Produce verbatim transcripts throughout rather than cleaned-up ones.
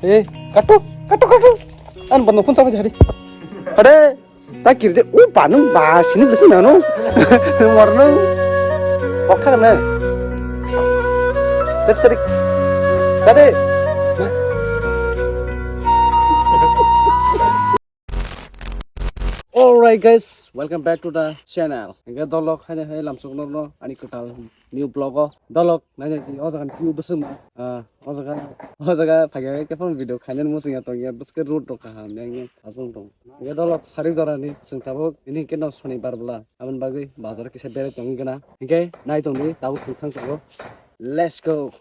Eh, katuk, katuk, katuk. An bono phun sabai hari. Hade, ta kirje, u panung ba sini besi nanu. Morno. Bokha na. Tet tarik. Tade. Alright guys, welcome back to the channel. Hingke dolok haino hai lamsok norno ani kwtal new vlog o. Dolok naina di o jaga ni view bwswk ma. Ah, o jaga, o jaga phaikhe khe phone video khainani muchung ya tongya bwskhe road rok kaham yang yang thasung tong. Hingke dolok sari jora ni chwng tabuk tini hingke no sonibar bwla aboni bagwi bazar kisa berai tongwi gana. Hingke nai tongdi tabuk chwng thang tongo. Let's go.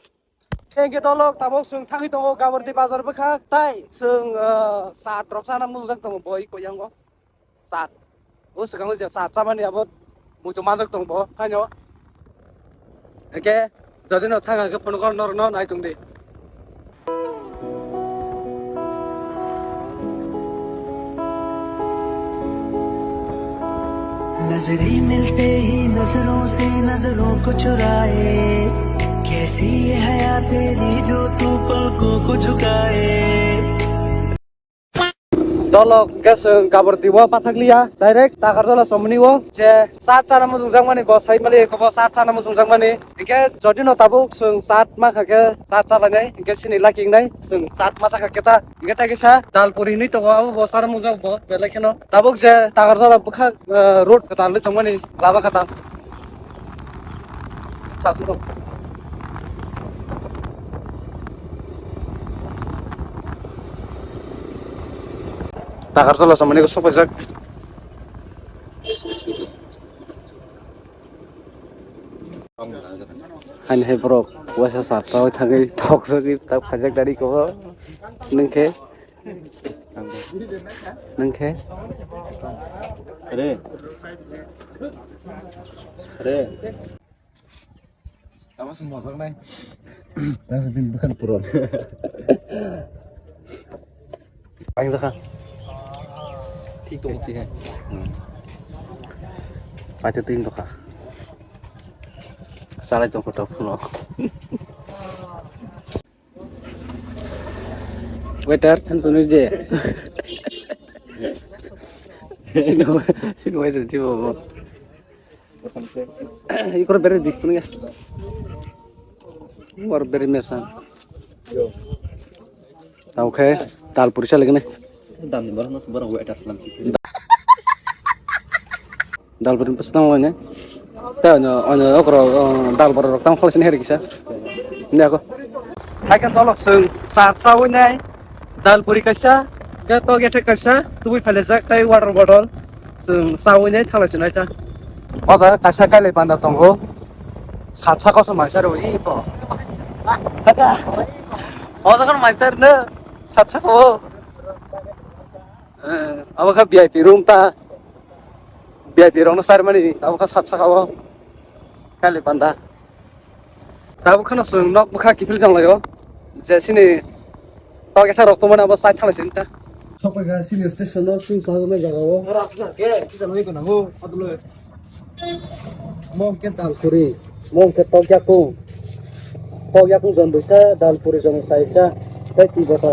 Hingke dolok tabuk chwng thangwi tongo Gabordi bazar bwkha tai chwng, ah, chat rok chana mujak tongo boi koyango. Chat. O swkang je chat chamani abo muitu manjak tong bo, haino. Eke, jodi no thang hake phone call norno nai tong di. नजरें मिलते ही नजरों से नजरों को चुराए, कैसी ये हया तेरी जो तू पलकों को झुकाए। Dolok hingke chwng Gabordi o pathak liya, direct Takarjala chomoni o je chat chana muchungjakmani bo sai mali, eko bo chat chana muchungjakmani. Hingke jodi no tabuk chwng chat mankha khe chat chalainai, hingke chini laking nai chwng chat masa kha khe ta. Hingke tai kisa dal puri hinui tongo, abo bo chana muchungjak bo belai kheno. Tabuk je Takarjala bwkha, eh, road kwtal hinui tongmani lama kwtal. Takarjala chomoni ko sokphaijak. Haini hai borok waisa chat chawi thangwi tok sogwi tak phaijak dari ko. Nwng khe? Nwng khe? Re. Re. Tamo se mojak nai. Tamo se bini bwkhani puron. Paingjak kha. Thik tongo. Tasty hai. Hmm. Paite twi wng tongkha. Chalai tongkha tok phano. Waiter, thank you, je. Sino, sino waiter, jibo. Ikor bere di punya. War bere mesan. Tau khe dal puri sa lagene. Dam ni borok no borok waiter salam si. Dal puri pas tang lane. Ta no ano okro dal borok rok tang khalsini heri kisa. Ini aku. Hai kan tolok sung sa sa wai nai. Dal puri kaisa, ga to gete kaisa, tubui phalajak tai water bottle. Chwng chawi nai thala se nai ta. O jaga kaisa kailai panda tongo. Sat saka se maisa rw i ko. Kata. O jaga maisa rw ne. Sat saka o. Eh, abo kha V I P room ta. V I P rok no sar mani abo kha sat saka o. Kailai panda. Tabuk kheno chwng nok bwkha kiphil jang laio. Je sini tok etha rok tongmani abo chai thalai sini ta. Sokphaikha sini station no chwng chajaknai jaga o. Rak na ke kisa noi kana ho aduloi. Mo hwnkhe dal puri, mo hwnkhe tok yakung. Tok yakung jon duita, dal puri jon saita, tei twi bwsa.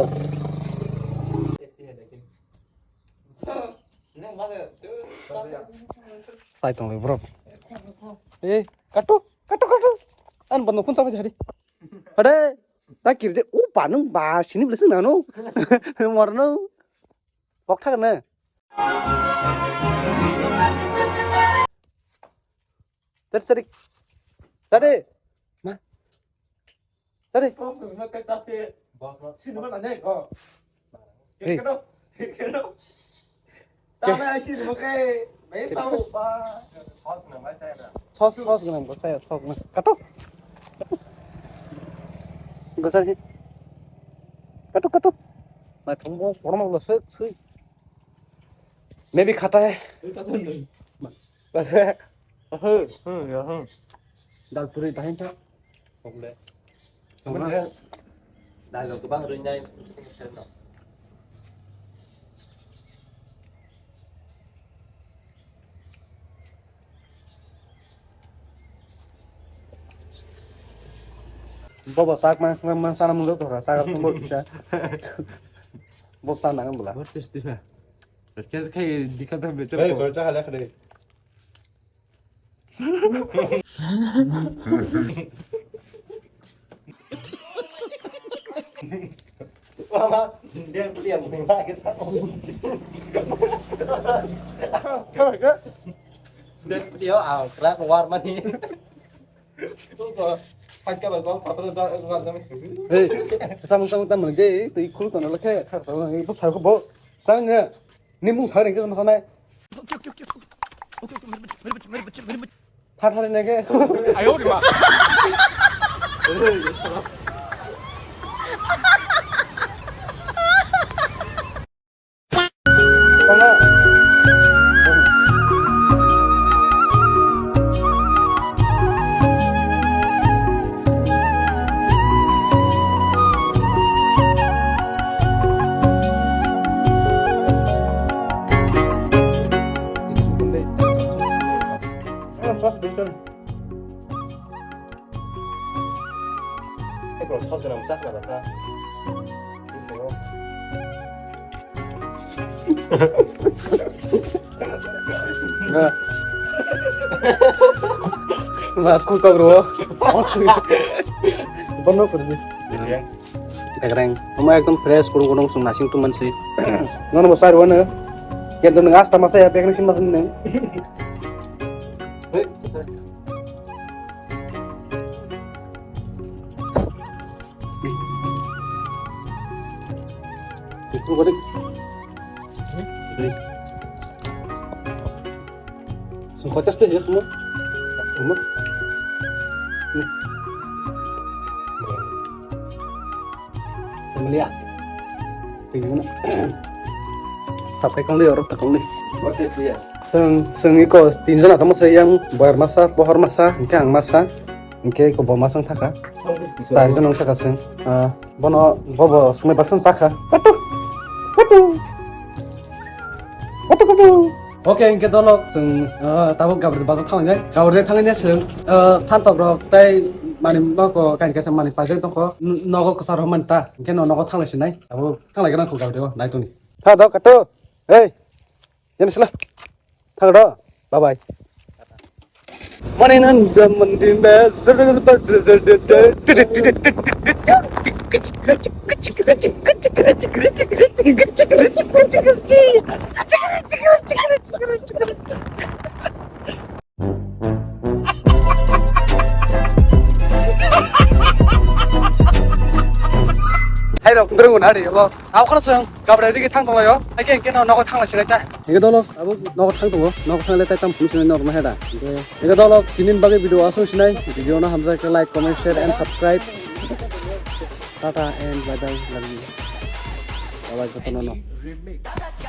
Sai tong le bro. Eh, katu, katu, katu. An bono phun sabai hari. Hade, ta kirje u panung ba sini beli sing nanu. Morno. Kok thak ne. Tadi, tadi. Tadi. Ma. Tadi. Hey. Sos, sos gwnang bo, saya sos gwnang. Kato. Gosar hi. Kato, kato. Naithok bo, kotorma ulo swi, swi. Maybe khata hai. Aha, hmm, ya, hmm. Dal puri dahin tha. Hokle. Hokle. Dal rok kwbang rwinai. Bobo sak mang mang mang sana mung dokha sak mang bo kisa. Bo sana nang bula. Bo testi ha. Kes khai dikha ta better. Hey, ko cha hala khade. Mama, dia dia mula kita. Dia dia ah, kerak keluar mani. Hey, samung samung tam mani deh, tu ikul tu nolak he, kar samung nang ibu saya kebo, sang ya, ni mung saya ni kita masalah. Thar thar ni ke. Ayo di ma. Ekro sojona mwchak na ta. Ma, kung kau bro. Bono kurdi. Ekreng. Omo ekdom fresh, kurung kurung sung nasing tu mansi. Nono bo sar wana. Kento nang asta masa ya, pekni sim masa nang. Itu gede. Sungkot tes deh ya semua. Semua. Nih. Melihat. Tinggal. Sampai kong dia orang takong nih. Seng, seng iko tinjon atamo se yang bayar masa, pohor masa, hingke ang masa, hingke iko bo masa wng thaka. Charjon wng thaka seng. Ah, bono, bobo sumai baksa wng thaka. Katu, katu, katu, katu. Oke, hingke dolok seng, ah, tabuk gabri bazar thangnai, gabri thangnai seng, ah, thantok rok tai mani mako kain kaitham mani pajak tongkho, n-, nogo kwchar rok mani ta, hingke no nogo thanglai sinai, tabuk thanglai gana kho gabri o, nai tongni. Tha do katu. Hey. Yan sila. Thang do. Bye bye. Mane nan jam mandi me. Hai rok, ndrung na ri, bo. Abo kheno chwng Gabra digi thang tonglaio. Haikhe hingke no nogo thangla sinai ta. Hingke dolo abo nogo thang tongo. Nogo thangle tai tam phunu sinai norok no heda. Hingke, hingke dolo tinin bagwi video aswk sinai. Video no hamjak khe like, comment, share and subscribe. Tata and bye bye. Love you. Bye bye jotono no. Remix.